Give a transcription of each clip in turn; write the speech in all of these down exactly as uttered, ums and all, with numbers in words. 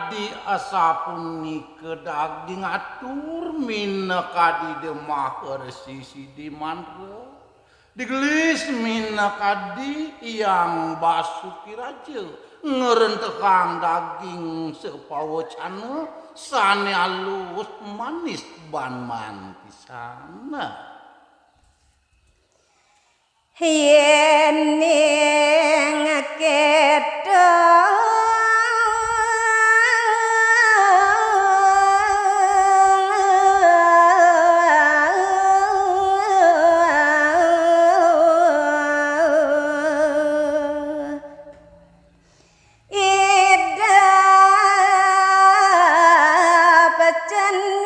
Kadi asapunika daging atur minakadi Ida Maharsi Sidi Mantra. Digelis minakadi Hyang Basuki Raja ngrentehang daging sapawecana sane alus manis ban mantisan. Yening kéto, Ida pecening.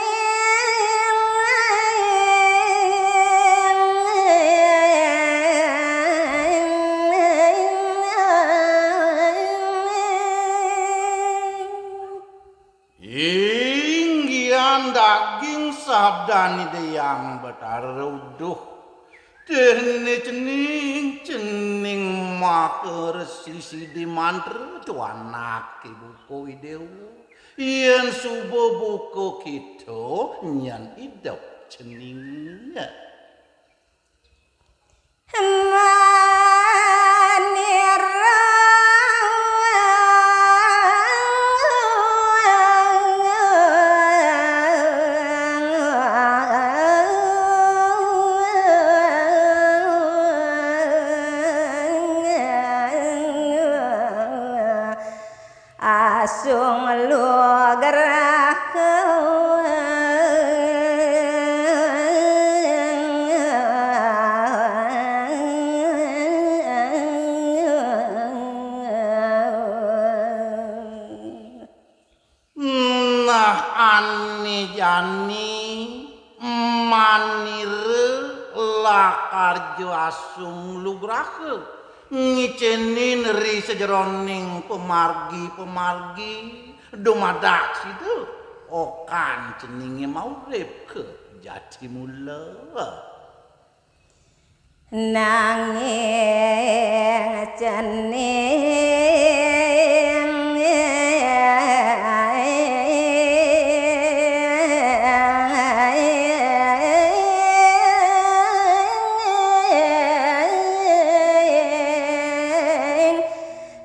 Inggihan daging sabdan Ida Hyang Betara, uduh. Dene cening, cening Maharsi Sidi Mantra, to anake buka Idewa. Yen suba buka kita, nyen idep cening. Manira. Asung lugraha. Nah, ane jani manira lakar ja asung lugraha ngicenin ri sajeroning pamargi-pamargi dumadak sida okan ceninge maurip ka jati mula. Nanging cening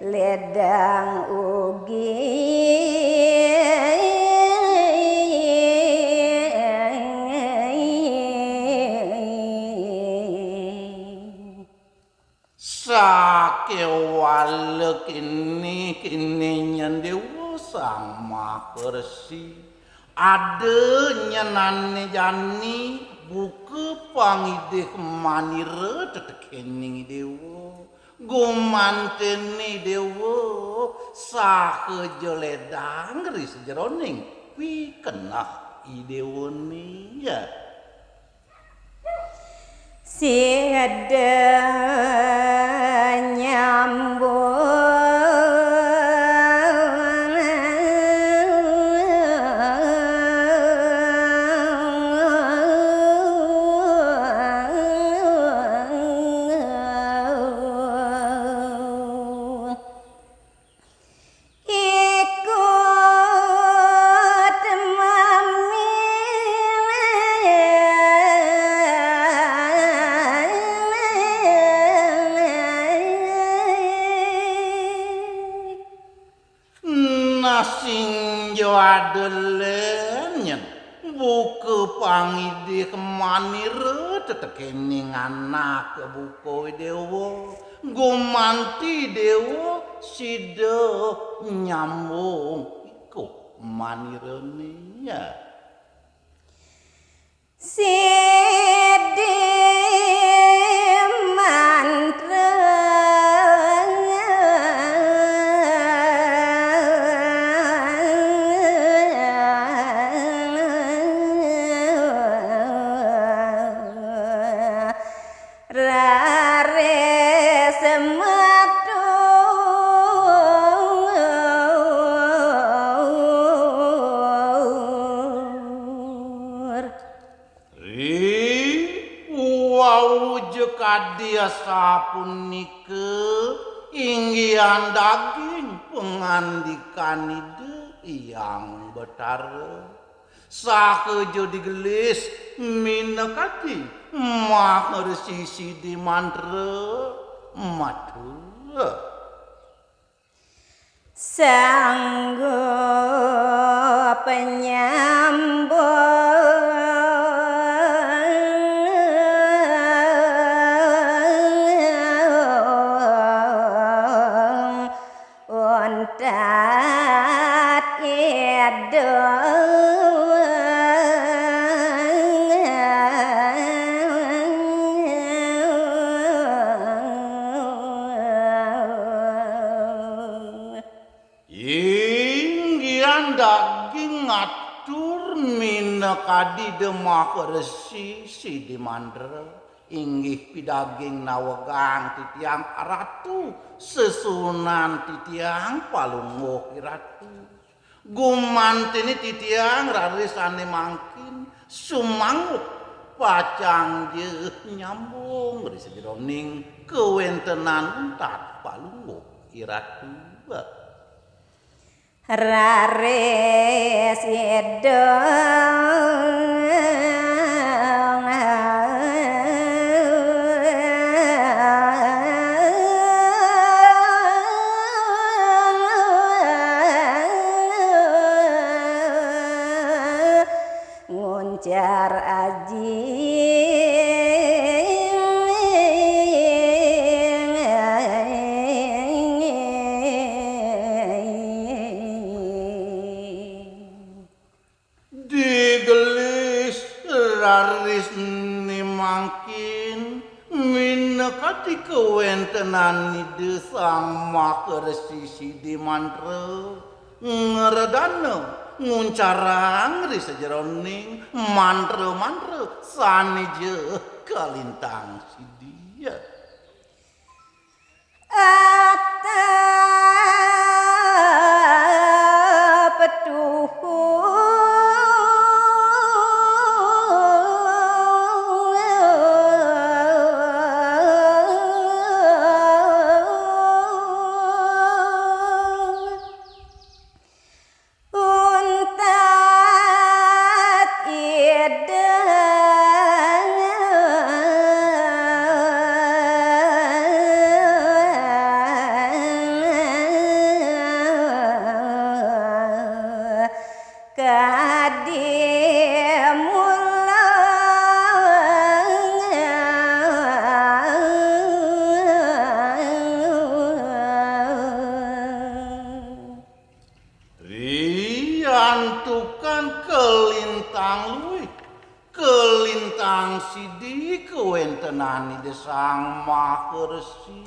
ledang ugi. Sakewala kene, kene nyen Dewa Sang Maha Resi. Ada nyenane jani buka pangidih manira tetekening Dewa. Gumantene Dewa saha ja ledang ri sajeroning pikeneh Idewane. Sida nyambung. Ikut mami. Nah, sing ja ada len nyen. Buka pangidih manira tetekening anak buka Dewa. Gumanti Dewa sida nyambung ikuh manirane. Sidi mantra. Raris matur. Ri wau ja kadi asapunika inggihan daging pangandikan Ida Hyang Betara, saha ja digelis minakadi Maharsi Sidi Mantra matur. Sanggup nyambung untat idung. Inggihan daging ngatur minakadi Ida Maharsi Sidi Mantra, inggih pidaging nawegang titiang Ratu, sesuunan titiang Palungguh I Ratu. Gumantiné titiang raris sané mangkin sumanggup pacang ja nyambung ri sajeroning kawéntenan untat Palungguh I Ratu. Raris idung. Nguncar aji. Digelis raris né mangkin minakadi kawéntenan Ida Sang Maharsi Sidi Mantra, ngredana nguncarang ri sajeroning mantra-mantra sané ja kalintang sidi. Atep tuhu. Untat Ida. Kadi mula. Riantukan kalintang luih, kalintang sidi kawéntenan Ida Sang Maharsi,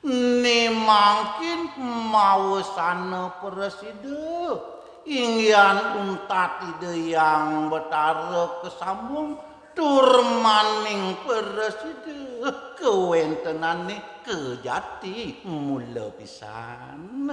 né mangkin mawasana prasida, inggihan untat Ida Hyang Betara kasambung tur maning prasida kawéntenané kajati mula pisan.